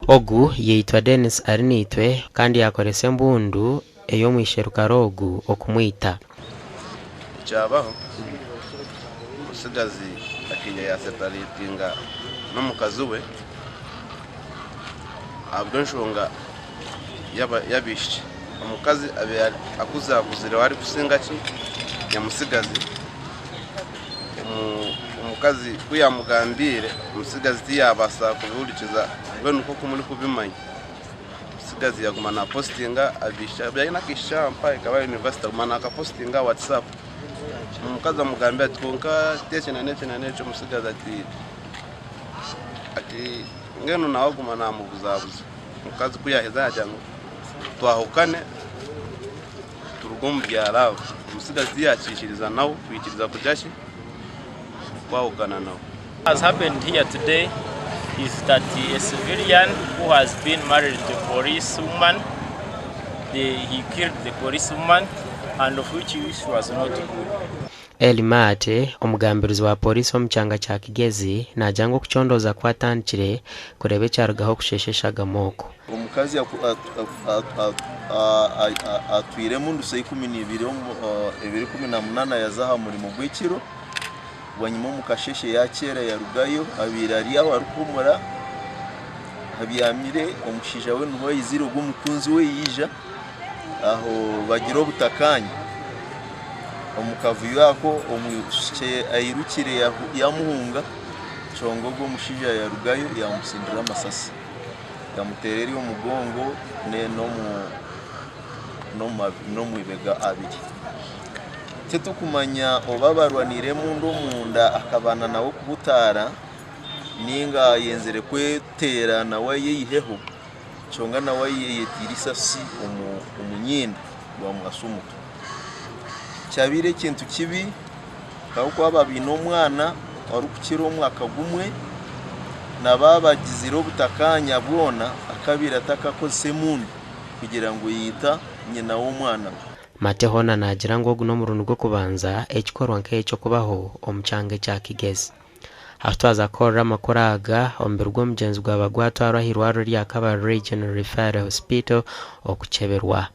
Ogu yaitwa Denis Arinaitwe kandi yakoresa embundu ey'omwisherukare ogu okumwita. Ekyabaho, omutsigazi akaija yaseparatinga n'omukazi we ahabw'enshonga y'abaishiki. Omukazi abaire akuzakuzireho arikusinga ki nyamutsigazi. Omukazi ku yaamugambiire, omutsigazi tiyabaasa kubihurikiza mbwenu nk'oku murikubimanya. Omutsigazi yaaguma naapositinga abaishiki abaire aine akaishiki aha mpahe kaba yunivasite aguma naakapositinga aha watsapu. Omukazi amugambira ati kwonka eki na n'eki na n'eki omutsigazi ati ati mbwenu nawe aguma naamubuzabuza. Omukazi ku yaaheza yaagira ngu twahukane turuge omu bya laavu. Omutsigazi tiyakiikiriza nawe kwikiriza kugira ki kwahukana nawe. What has happened here today is that a civilian who has been married to a police woman, the, he killed the police woman and of which which was not good. Elly Maate, omugambirizi wa Pooriisi omu kyanga kya Kigezi naagira ngu okucondooza kwatandikire kureeba ekyarugaho okusheesha eshagama oku. Omukazi atwire emundu sa 12 ebiro 18 yaza aha murimo gw'ekiro bwanyima omu kasheeshe yakyera yarugayo abaire ari aho arikuhumura abyamire omushaija we niho aizire ogwo omukunzi we yaija aho bagira obutakanya omu kavuyo ako omwishiki airukire yamuhunga kyonka ogwo omushaija yarugayo yamutsindira amasasi yamuteera eri omu mugongo n'omu ibega abiri. Titukumanya oba barwaniire emundu omunda akabana nawe kubutaara ninga ayenzire kweteera nawe ayeyiheho kyonka nawe ayeyetiire eisasi omu nyindo rwamwasa omutwe. Kyabaire ekintu kibi ahabw'okuba babaine omwana orikukira omwaka gumwe na baaba bagizire obutakanya bwona akabaire atakakozesa emundu kugira ngu yaita nyina w'omwana we. Mate hoona naagira ngu ogu n'omurundi gw'okubanza ekikorwa nk'ekyo kubaho omu kyanga ekya Kigezi. Ahu twaza kukorera amakuru aga, omubiri gw'omugyenzi gwaba gwatwarwa ah'eirwariro erya Kabale Regional Referral Hospital okukyeberwa.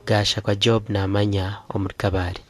Gashakwa Job naamanya omuri Kabale.